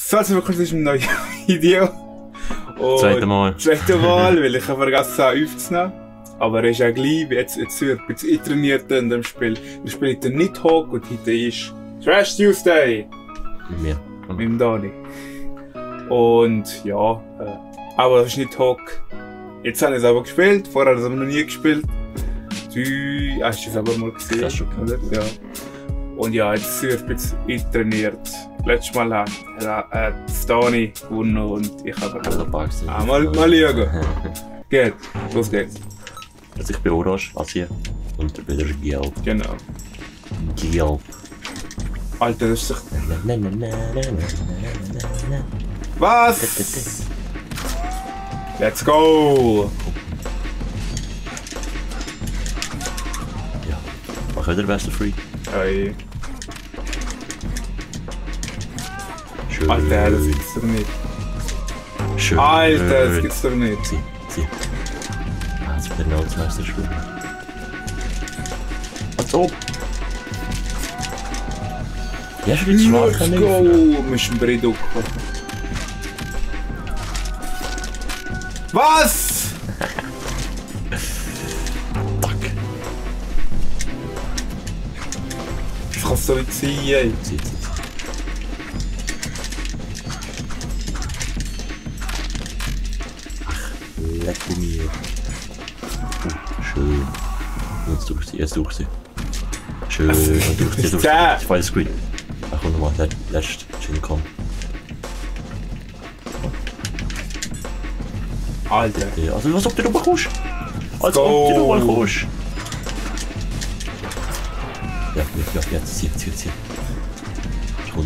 So, also wirklich, das ist ein neues Video. Zweite Mal, weil ich habe vergessen aufzunehmen. Aber er ist auch gleich, jetzt wird ein bisschen trainiert in dem Spiel. Wir spielen dann nicht Hawk und heute ist Trash Tuesday. mit mir. Mit dem Dani. Und ja, aber das ist nicht Hawk. Jetzt habe ich es aber gespielt, vorher habe ich es aber noch nie gespielt. Du hast es aber mal gesehen, Das schon oder? Ja. Und ja, jetzt wird ein bisschen trainiert. Letztes Mal hat Dani gewonnen und ich habe Also Bugs. mal schauen. Geht, los geht's. Also ich bin orange, als hier. Und du bist gelb. Genau. Gelb. Alter, das ist doch... Was? Let's go! Ja. Mach wieder beste Free. Hey. Schön. Alter, das gibt's doch nicht. Schön. Alter, das gibt's doch nicht. Zieh. Ah, jetzt bin ich noch als nächstes Spiel. Als ob! Ja, schon wieder schwach. Let's go! Müssen wir in ducken. Was? Fuck. Das kann's doch nicht sein, ey. Zieh. Leck mir. Schön. Jetzt durch sie. Schön. Was Durch sie. ist das? Ich weiß Screen. Ach, komm nochmal. Letzt. Schön, komm. Alter. Ja, also, was ob du rüber kommst? Als Go. ob du rüber kommst. Ja, jetzt. Zieh. Ich hol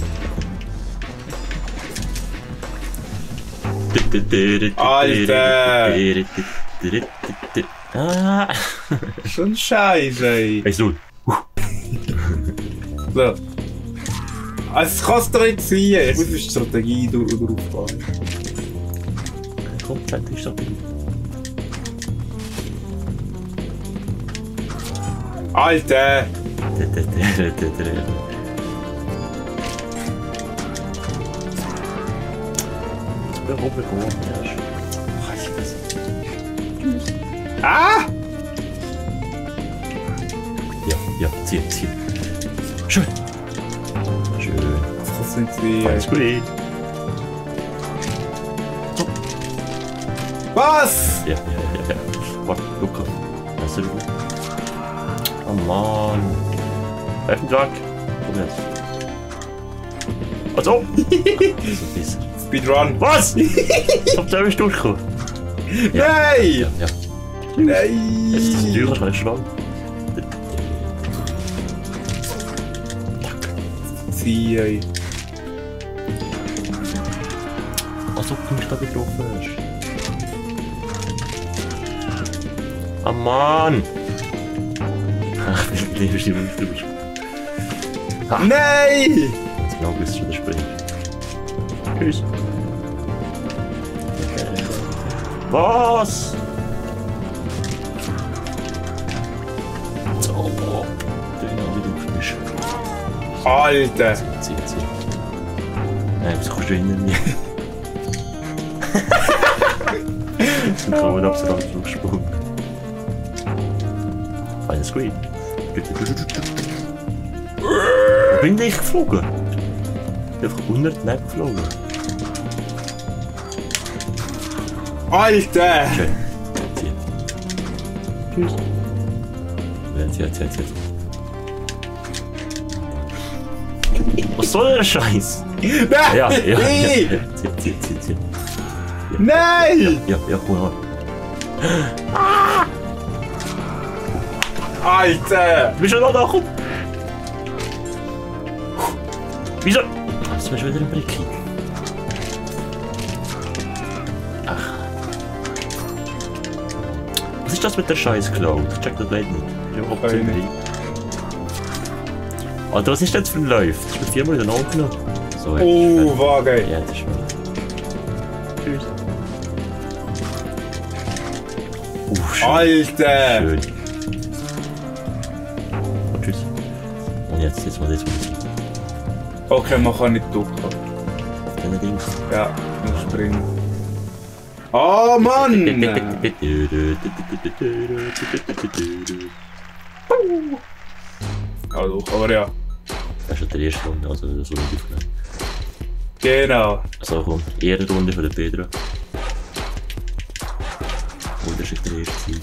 Alter. Ah. Schon scheiße, ey. 1-0. So. Es kannst du nicht sein, ey. Ich muss die Strategie draufbauen. Komm, check die Strategie. Alter! Ich bin rumgekommen. Ah! Ja, zieh. Schön. Das kannst du nicht sein, Alles ey. gut. Was? Ja. Warte, Luca. Hast du gut? Oh Mann. Treffertag. Komm jetzt. Was ob? So fies. Speedrun. Was? Ich hab da nicht durchgekommen. Nein! Ja. Nein! Jetzt ist die Tür, kannst du nicht schlagen. Sie, ey. Als ob du mich da getroffen hast. Ah Mann! Ach, wie lieb ist die Wunsch drüber. Nein! Ganz genau bist du schon der Sprinter. Tschüss. Was? So, den haben wir bist. Alter! Zieh. Nein, wieso kommst du hinter mir? Dann kann man absolut durchsprungen. Feiner Screen. Wo bin ich geflogen? Ich bin einfach unter den Neben geflogen. Alter! Schön. Zieh. Tschüss. Jetzt. Was soll der Scheiß? Nein! Ja. Zieh. Nein! Ja, komm mal. Alter! Du bist schon da, komm! Wieso? Jetzt bist du wieder im Bricki. Ach. Was ist das mit der scheiß Cloud? Ich check das leider nicht. Ich hab überhaupt Keine. nicht. Alter, was ist das für ein Läuft? Ich bin 4 Mal in den Augen genommen. So, Oh, war geil. ja, das ist schön. Tschüss. Schön. Alter! Schön. Oh, tschüss. Und jetzt mal. Okay, man kann nicht ducken. Keine Dings. Ja, muss springen. Oh Mann! Also, aber ja. Das ist ja die erste Runde, also das Runde aufgenommen. Genau. So, komm, Ehrenrunde von der Pedro. Und das ist der erste Sieg.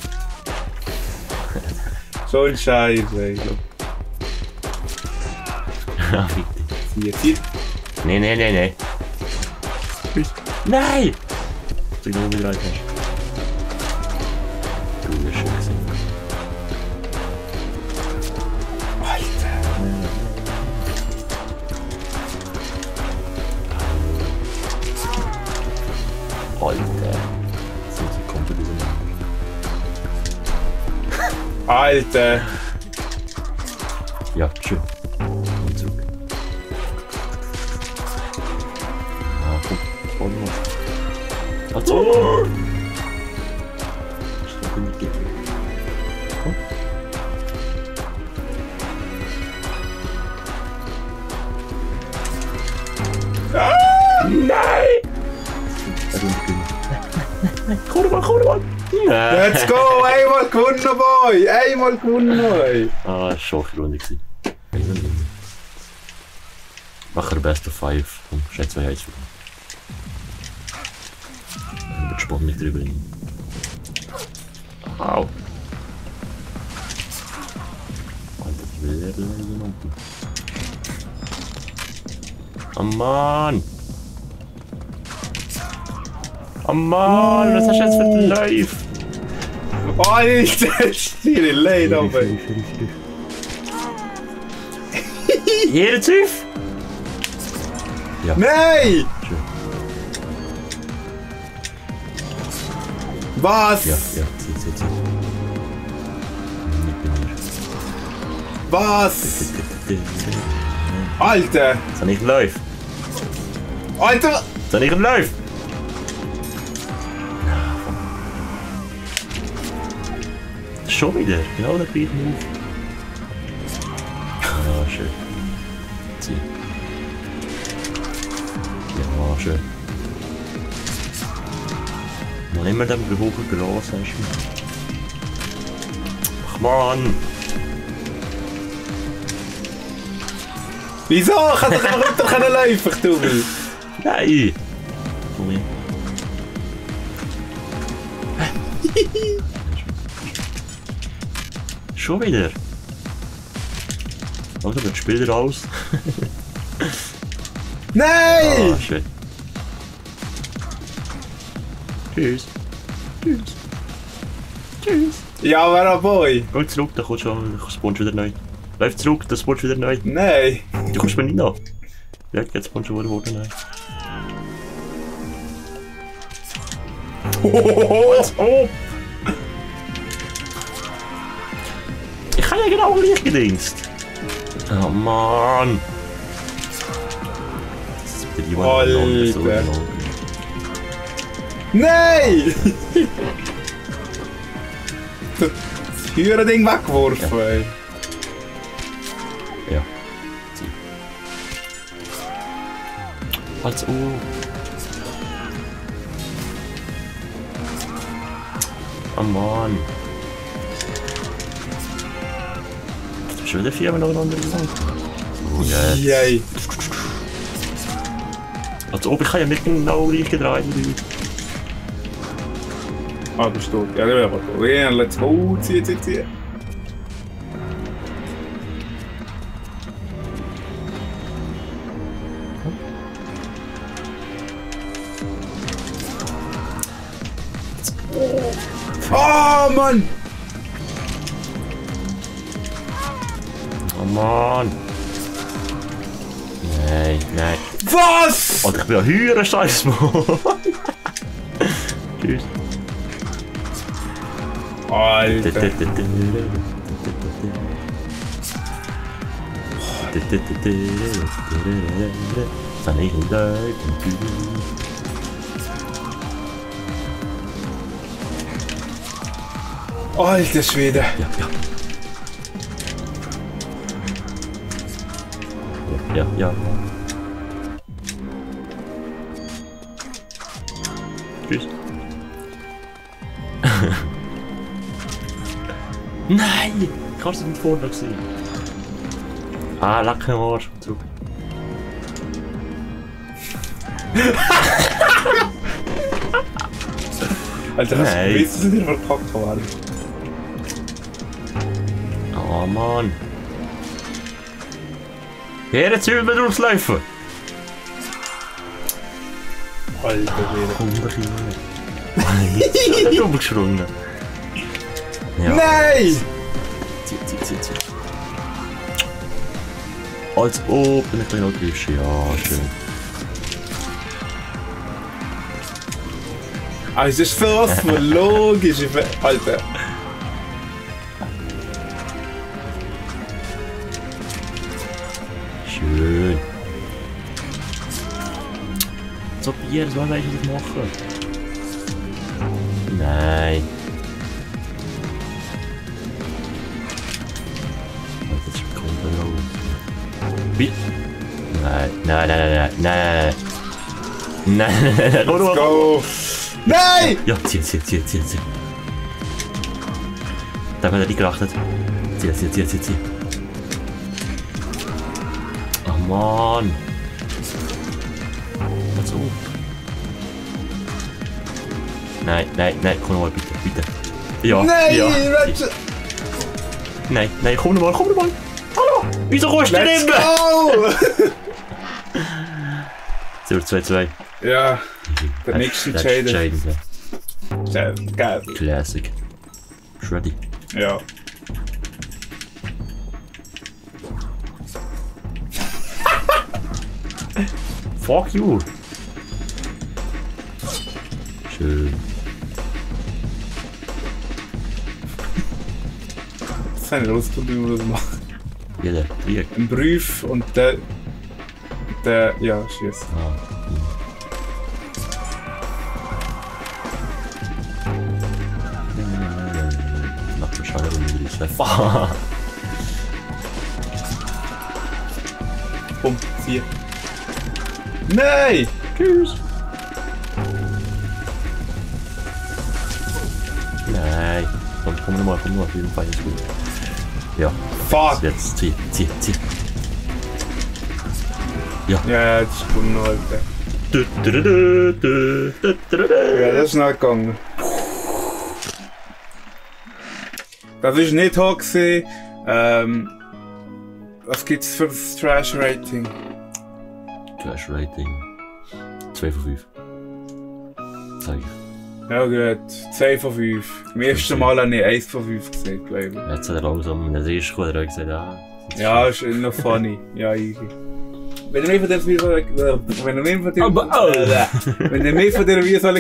So ein Scheiß, ey. Ja, bitte. Zieht. Nein. Nein! Du noch umgedreht hast. Du, das ist schön gewesen. Alter. So kommt er wieder nach. Alter. Ja, schön. Und zurück. Ah, komm. Komm mal. Hat's auch. Ich kann nicht gehen. Komm. Nein! Komm mal! Nein! Let's go! Einmal gewonnen, Boy! Einmal gewonnen, Boy! Ah, das war schon eine Runde. Mach er Best of 5. Komm, schätze 2 Heiz. Dann wird Spannung drüber hin. Au! Alter, ich will jemanden. Oh Mann! Oh Mann, was hast du jetzt für den Live? Alter, Stiere, leid, aber. Jeder Tief? Ja. Nein! Schön. Was? Ja, zieh. Was? Alter! Ist nicht live? Alter! Ist nicht live? Schon wieder, genau der gleiche Move. Ah, schön. Zieh. Ja, schön. Noch immer den hohen Glas hast du. Ach Mann! Wieso? Ich hätte doch einfach runter laufen, ich Double. Nein! Komm her. Schon wieder? Also, wird Spieler raus. Nein! Ah, schön. Tschüss. Ja, aber auch Boy. Geh zurück, dann kommst du spawnst wieder neu. Lauf zurück, dann spawnst du wieder neu. Nein. Du kommst mir nicht nach. Ja, jetzt spawnst du wieder neu. Oh! Ich habe ja genau gleich gedingst. Oh Mann! Das ist wieder jemand so Alter. Nein! Das Hührer-Ding weggeworfen, Ja. ey. Ja. Zieh. Halt's Oh Mann. Du bist schon wieder 4 nacheinander gegangen. Oh, jetzt. Yay. Also ob ich kann ja nicht genau gleich gedreht wie du. Ah, bist du tot. Ja, der wäre aber tot. Ja, let's go. Zieh. Oh, Mann! Oh Mann. Nein. Was? Alter, ich bin ja höher scheiß Mann. Tschüss. Alter. Dann ich in der Alter Schwede. Ja. Tschüss. Nein! Kannst du nicht vorne sehen? Ah, leck im Arsch. Zurück. Alter, hast du gewusst, dass ich dir verkackt habe? Oh Mann. Hier, jetzt will man durchslaufen. Alter, wieder. Komm, ich bin umgesprungen. Ja. Nein! Zieh. Als ob, bin ich noch triffst. Ja, schön. Ah, es ist fast voll logisch. Alter. Schön. So, Bier, was soll ich das machen? Nein. Das ist Kontrolle. Bier. Nein. Nein. Let's go. Nein! Ja, zieh. Da haben wir nicht geachtet. Zieh. Oh Mann. Was auf? Nein, komm nochmal, bitte. Ja, Nein, ja. Ratchet! Nein, komm nochmal. Hallo! Wieso kommst du Let's nicht mehr? go! 2-2. Ja, der nächste Entscheider. Geil. Classic. Shreddy. Ja. Fuck you! Schön. Das habe ich rausgefunden, wie man das macht. Jeder, Krieg. Ein Brief und der. Ja, schießt. Ah. Macht wahrscheinlich irgendwie das Fuck! Bumm, 4. Nein! Tschüss! Nein! Komm nochmal, auf jeden Fall ist gut. Ja. Fuck! Jetzt zieh. Ja, das ist cool noch, Alter. Ja, das ist nicht gegangen. Das war nicht hoch gewesen. Was gibt's für das Trash-Rating? Trash-Rating 2 von 5. Zeig. Ja gut, 2 von 5. Im ersten Mal habe ich 1 von 5 gesehen, glaube ich. Jetzt hat er langsam in der ersten Schuhe gesagt, Ja, ist noch funny. Ja, easy. Wenn ihr mehr von diesem Video wollt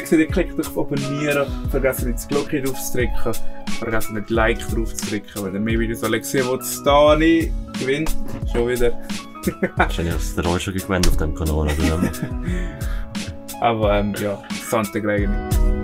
sehen, klickt auf Abonnieren. Vergesst nicht das Glocke drauf zu drücken. Vergesst nicht Like drauf zu drücken. Wenn ihr mehr Videos wollt sehen, wo Stani gewinnt. Schon wieder. Wahrscheinlich hast du den auch schon gewonnen auf dem Kanal, oder? Aber ja, Santa Gregor nicht.